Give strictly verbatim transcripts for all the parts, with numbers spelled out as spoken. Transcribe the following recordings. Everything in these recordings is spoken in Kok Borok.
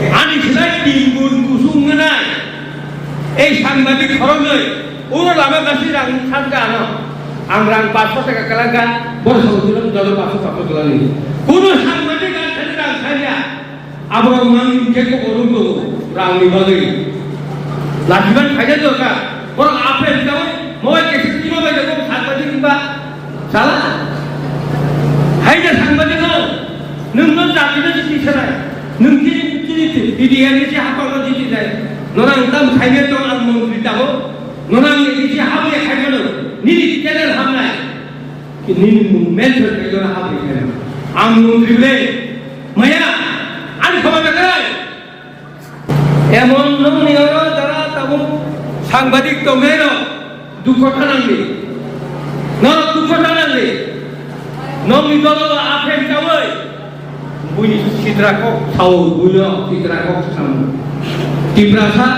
Ani slai tin gun kusung wngnai. Ei sangbadik khoroknwi, uro lama gasi rang thangkha ano. Ang rang paanch sho taka kwlangkha, borok sabo twilang jora paanch sho, paanch sho twlangni. Kuno sangbadik ang thani rang thangya. Aborok mang khe kok orong tongo, rangni bagwi. Lachiban phaida dorkar. Borok apre hwnkhe mobile kaisa twibo bai tongo, sangbadik wngba. Sala? Haida sangbadik no, nwng no jati no jiti sanai. Nwng chini, chini, chini, P D M ni si hapang no jiti nai. Nono ang tam khaina tong ang montri tamo. Nono ang ni si habwi khaina no. Nini channel hamnai. Nini mung mention khaina no habwi khaina. Ang montri ble. Maya, ang khama da kai. Emon nokni oro jara tabuk sangbadik tongnairok dukho thanangdi. Norok dukho thanangdi. Nokni dolo aphem chaui buini sitra kok sao, buino sitra kok samo. Tiprasa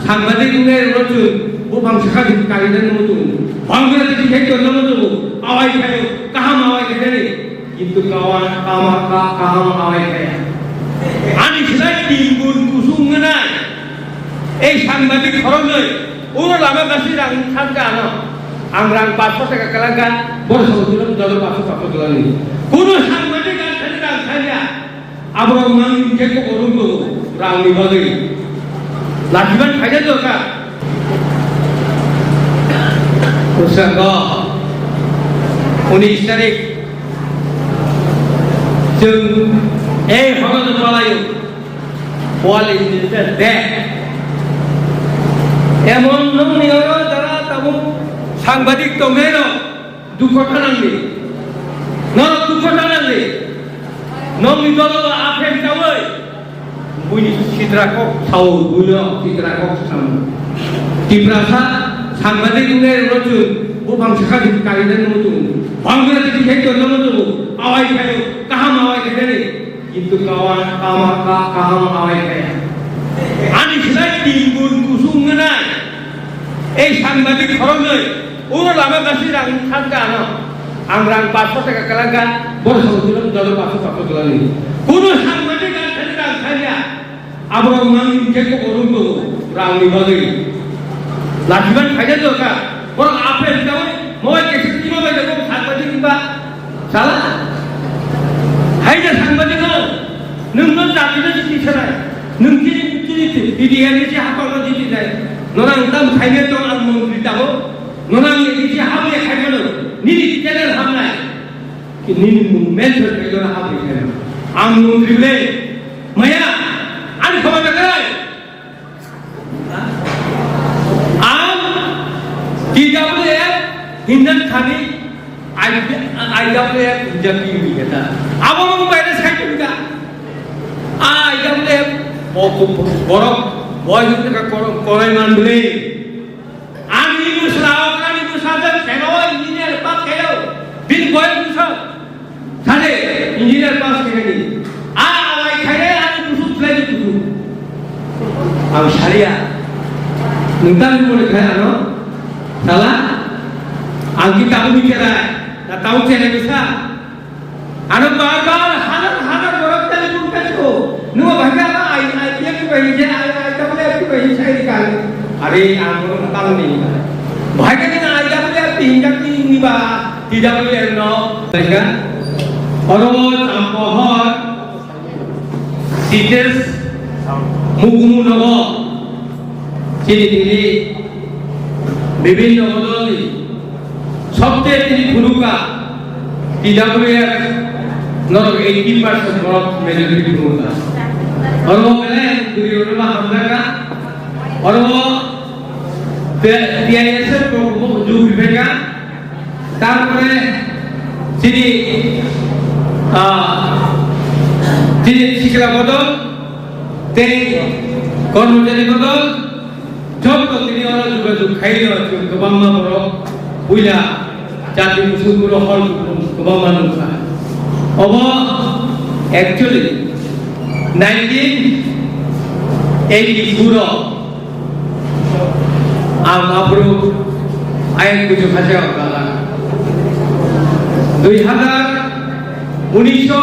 sangbadik wngnai rok chwng buphang sakha di kaidan mutung. Bangladesh hai tonno mutung. Awai khayo, kaham awai khaidani. Kintu kawan kama ka kaham awai kaya. Ani slai tin gun kusung wngnai. Ei sangbadik khoroknwi, uro lama gasi rang thangkha ano. Ang rang paanch sho taka kwlangkha, borok sabo twilang jora paanch sho, paanch sho twlangni. Kuno sangbadik ang thani rang thangya. Aborok mang khe kok orong tongo, rangni bagwi. Lachiban phaida dorkar. Bwskango unis tarik chwng ei horono palaio, World Indigenous Day. Emon nokni oro jara tabuk sangbadik tongnairok dukho thanangdi. Norok dukho thanangdi. Nokni dolo aphem chaui buini sitra kok sao, buino sitra kok samo. Tiprasa sangbadik wngnai rok chwng buphang sakha di kaidan mutung. Bangladesh hai tonno mutung. Awai khayo, kaham awai khaidani. Kintu kawan kama ka kaham awai khaya. Ani slai tin gun kusung wngnai. Ei sangbadik khoroknwi, uro lama gasi rang thangkha ano. Ang rang paanch sho taka kwlangkha, borok sabo twilang jora paanch sho, paanch sho twlangni. Kuno sangbadik ang thani rang thangya. Aborok mang khe kok orong tongo, rangni bagwi. Lachiban phaida dorkar. Borok apre hwnkhe mobile kaisa twibo bai tongo, sangbadik wngba. Sala? Haida sangbadik no, nwng no jati no jiti sanai. Nwng chini, chini, chini, P D M ni si hapang no jiti nai. Nono ang tam khaina tong ang montri tamo. Nono ang ni si habwi khaina no. Nini channel hamnai. Nini mung mention khaina no habwi khaina. Ang montri ble. Maya, ani khama da kai. Ang T W F hinjak thani, I, I W F hinjak ni hinjak ta. Abo mo bai na sai tu ka. I W F bo, bo, borok, boy hinjak ka korok, korai man beli. Ang ibu selawak, ang ibu sadar, sewa engineer, pak kayo. Bin boy bisa. Sade, engineer pass khainani. A awai khainai ani kusuk khlai di kusuk. Ang saria. Nwng tamo mone khai ano? Sala? Ang ki tamo mi kherai. Na tamo kherai bisa. Ano bar bar hazar hazar borok telephone khaiko. Nwng bahai ka ai ai ki bai je ai ai ka bai ki bai sai kan. Are ang borok tamo ni. Bahai ka ni ai ka bai ki hinjak ni ba. T W F no, taiga. Oro Champohor, Sitesh, Mukumu nogo, chini tini, bibhinno bodolni, sobche tini phunuka, T W F norok eighty percent borok majority phunuka. Oro belai duri oro ma hamjaka, oro T-, T I S F rok bo jug riphaikha. Tarpore chini, ah, chini sikla bodol, tei kormojari bodol, joto tini oro jugajug khaio, chwng kwbangma borok puila jati bwswk borok hor kwbangma nukha. Obo actually nineteen eighty-four o Ang aphuru ayang kuchuk haste ang kala. Dui hazar unis o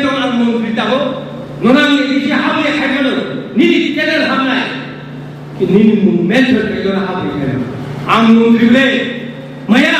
mentor ang montri tabuk. Nono ang ni bisi habwi khaimano. Nini channel hamnai. Nini mentor kaitor habwi khaimano. Ang montri le. Maya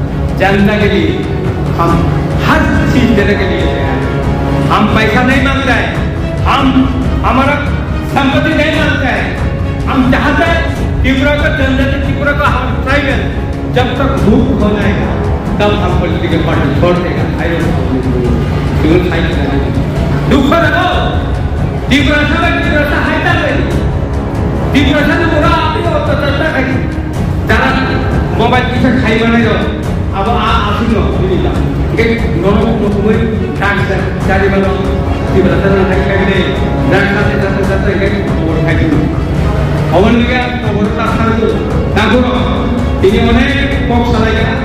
जनता के लिए हम हर चीज देने के लिए तैयार हैं। हम पैसा नहीं मांगता है, हम, हमारा संपत्ति नहीं मांगता है। हम चाहते हैं त्रिपुरा का जनजाति, त्रिपुरा का हम ट्राइबल जब तक भूख हो जाएगा, तब हम पॉलिटिकल पार्टी छोड़ देगा। I don't know। त्रिपुरा साइड में दुख रखो, त्रिपुरा सभा, त्रिपुरा सहायता करेगी। Tiprasa no pura api o ta ta ta khai. Tara mobile kisa khai manai ro. Abo a asing no bini ta. Ke nono no kumai tak sa chari mano. Tiprasa no khai khai ne. Dak sa sa sa sa sa khai mobile khai tu. Awan liga mobile ta sa tu. Takuro. Ini onek kok salai ka.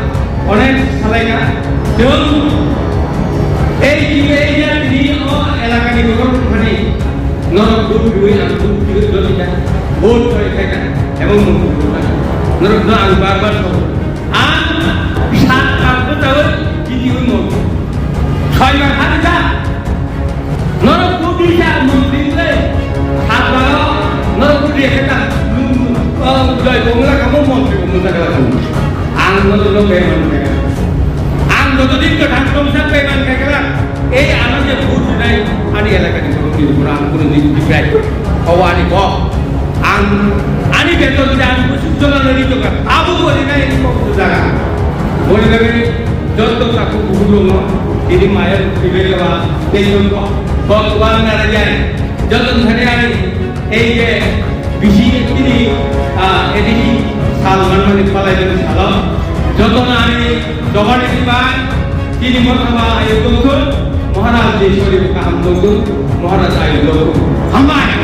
Onek salai ka. Jom. Ei, ei, ei, ini o elaka ni gotong thani. Norok vote riwi ang vote riwi jodi kha, vote koi kha kha, ebong mung kha. Norok no ang bar bar sabo. Ang sat bar ko tawo jidi wi mung. Soi bar hari da. Norok vote ri kha mung ri le. Sat bar norok vote ri kha ta. Joi bongla kamo mung ri mung ta kala. Ang no no pe mung. Ang joto din to thang tong sa pe mung kha kala. Ei ano je vote rinai ani elakani borok ni borok ang kono din bikrai. Obo ani kok. Ang ani beton je ang busu jola nani joga. Abo bo rinai ani kok busu jaga. Boni loge joto taku buku dong. Ini maya buku beri ba. Tei joto kok. Kok wan nara jai. Joto thani ani. Ei je bisi tini, ah, A D C sal manmani palai jani salo. Joto nani jogani dibai tini mothaba ayo doktor Maharaj je sori kaham doktor Maharaj ayo doktor. Hambai.